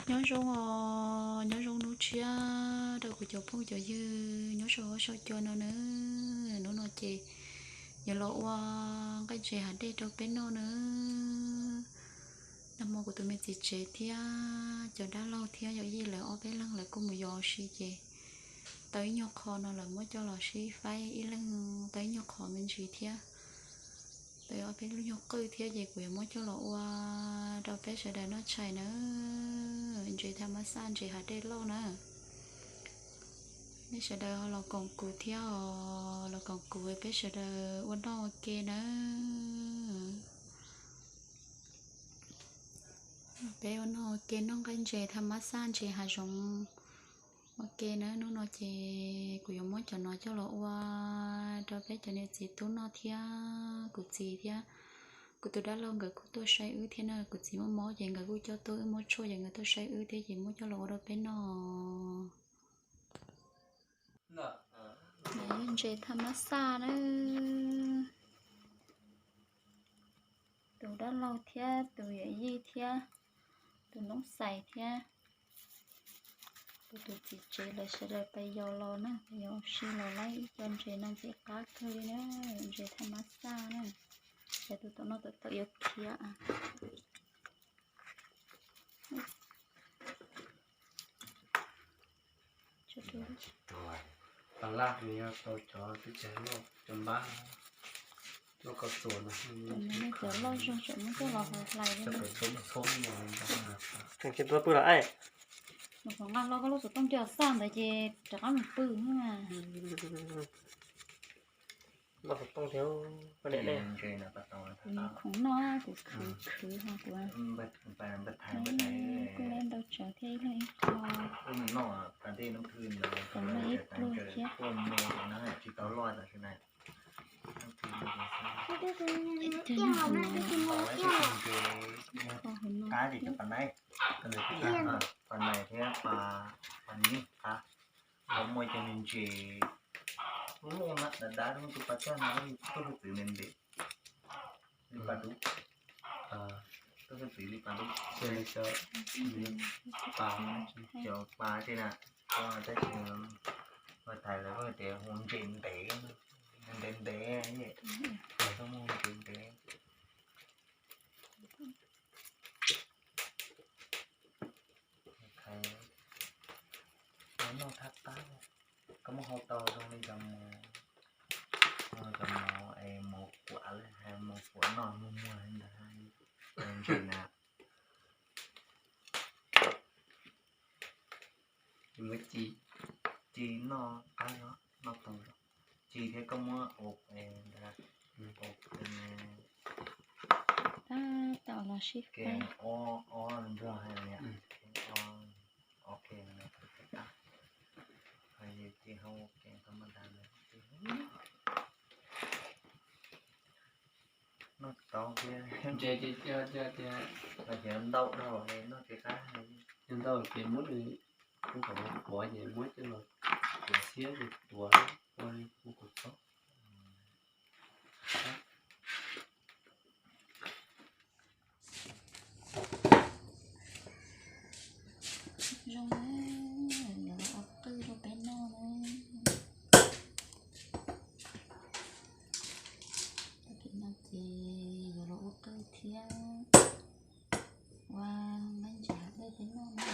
Nyob zoo os, nyob zoo hnub tshiab rau kuv cov phooj cov ywg nyob saum huab saum cua no na. Hnub no ces yuav los ua nqaij ntses hav dej rau peb noj na. Nag hmo kuv tus me txiv tsev thiab cov dab laug thiab yawm yij lawv ob peb leeg lawv kuj mus yos si ces tau ib nyuag qho no lawv muab coj los sib faib ib leeg tau ib nyuag qho me ntsis thiab. Tau ob peb lub nyuag qwj thiab ces kuv yuav muab coj los ua rau peb sawv daws noj tshais na. Ntses thaj mab xaj ntses hav dej loj na. Nej sawv daws ho los koom kuv thiab os, los koom kuv peb sawv daws ua noj ua ke na. Peb ua noj ua ke noj nqaij ntses thaj mab xaj ntses hav zoov ua ke na. Hnub no ces kuv yuav muab cov no coj los ua rau peb cov niam txiv tub noj thiab kuv txiv thiab kuv tus dab laug nkawd kuj tuaj saib wb thiab na. Kuv txiv muaj mob ces nkawd kuj coj tuaj, wb muab tshuaj ces nkawd tuaj saib wb thiab ces muab coj los ua rau peb noj. Ntses thaj mab xaj na. Tus dab laug thiab tus yawm yij thiab tus noob xais thiab kuv tus txiv tsev lawv sawv daws pais yos los na, pais yos ua si los laib ib co ntses no ntxim qab kawg li na. Ntses thaj mab xaj na. Cov tus tom no tawm tawm yuav khiav. Pab laj nws yog tau cov teb chaws loj cov npab loj koj tuas no. Cov loj zoo tseem muab coj los hlais li. Txhob pw los ai. Nws qhov nqa hlo koj lub xov tooj coj xaj ntawd ces rov qab mus pw na. Loj xov tooj thiab, kuv khoom noj kuv khwv khwv ho kuv kuj ntau tsawv thiab ib leeg ib qho. Kom noj ib pluag thiab. Qab ces cov pas nais, pas nais thiab pas nis qab, los muaj cov ntses loj na, dav dav, muaj tus pas cag no tuaj hwj txwv ntev ntev li pas dub, tuaj hwj txwv li pas dub, cov pas ces na, tab sis ua tais lawv tias hu ntses ntev, ntev ntev, muaj ntses ntev. Noj thaj qab, koj muab hau tau zoo li cov mov, cov mov es mov kuam, hais mov kuam noj muag muag li ntawd, ntses na. Muab ci, ci noj qab, noj tau, ci thiab koj muab ua, ua tab tom los sib faib. Ob nrog hais tias, ok, ci hau ua ke tau mas tas. Noj tau thiab. Ntses ces cia tias ntau dhau noj tsis qab. Yog ntau ces muab nws, kuv kom qhuav ces muab coj los tuav xiab ces tuav ua li kuv txob. Zoo na, yuav los ua qwj rau peb noj na. Tag kis no ces yuav los ua qwj thiab ua nqaij ntses hav dej peb noj na.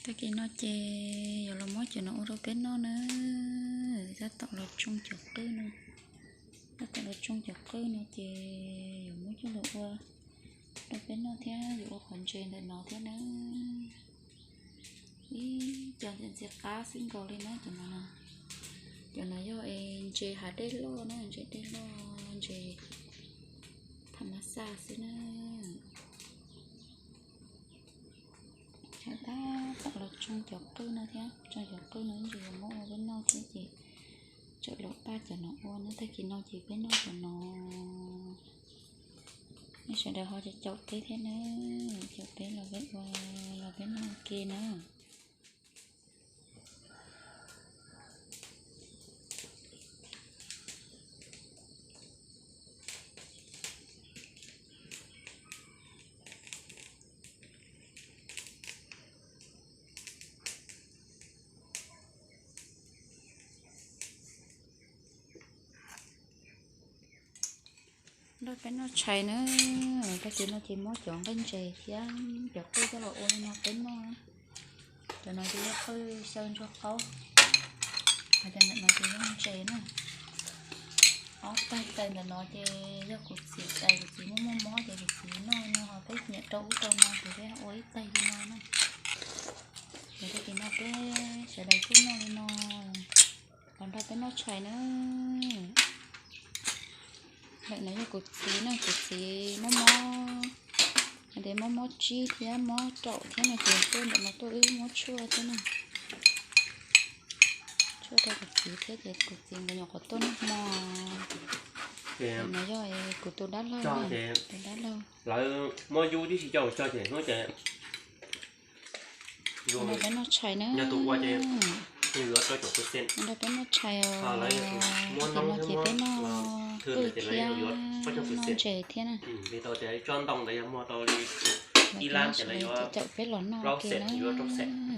Tag kis no ces yuav los muab cov no ua rau peb noj na. Tab tom los tsoo cov qwj no, tab tom los tsoo cov qwj no ces yuav muab coj los ua rau peb noj thiab yuav ua qhov ntses ntawm no thiab na. Ib co ntxim qab xwb nkaus li na cov no. Cov no yog ntses hav dej loj na, ntses dej loj, ntses thaj mab xaj xwb na. Tab tom los tsoo cov qwj no thiab, tsoo cov qwj no ib ntsis yuav muab ua peb noj thiab ces txawm los pab cov no ua na, tag kis no ces peb noj cov no. Nej sawv daws ho caum peb thiab na, caum peb los peb ua, los peb noj ua ke na. Nrog peb noj tshais na, tag kis no ces muab cov nqaij ntses thiab cov qwj coj los ua li no peb noj. Cov no ces yog qwj xyaw ntsuag qaub, hos cov ntawm no ces yog ntses na. Ob taig tais ntawm no ces yog kuv txiv tais, kuv txiv muaj muaj mob ces kuv txiv noj no, peb nyiam rau ub rau no ces peb ua ib taig li no na. Ces tag kis no peb sawv daws kuj noj li no, los nrog peb noj tshais na. Lawm no yog kuv txiv na, kuv txiv mob mob, hais tias mob mob tsib thiab mob raum thiab no ces tuaj ntawm no tuaj wb muab tshuaj thiab na. Tshuaj rau kuv txiv thiab ces kuv txiv nkawd nyuam qhuav tuaj noj hmo. No yog kuv tus dab laug, tus dab laug. Lawv muab yub tib si coj cog ces hnub ces nrog peb noj tshais na, nrog peb noj tshais os. Tag kis no ces peb noj qwj thiab noj ntses thiab na. Caum peb los noj ua ke na.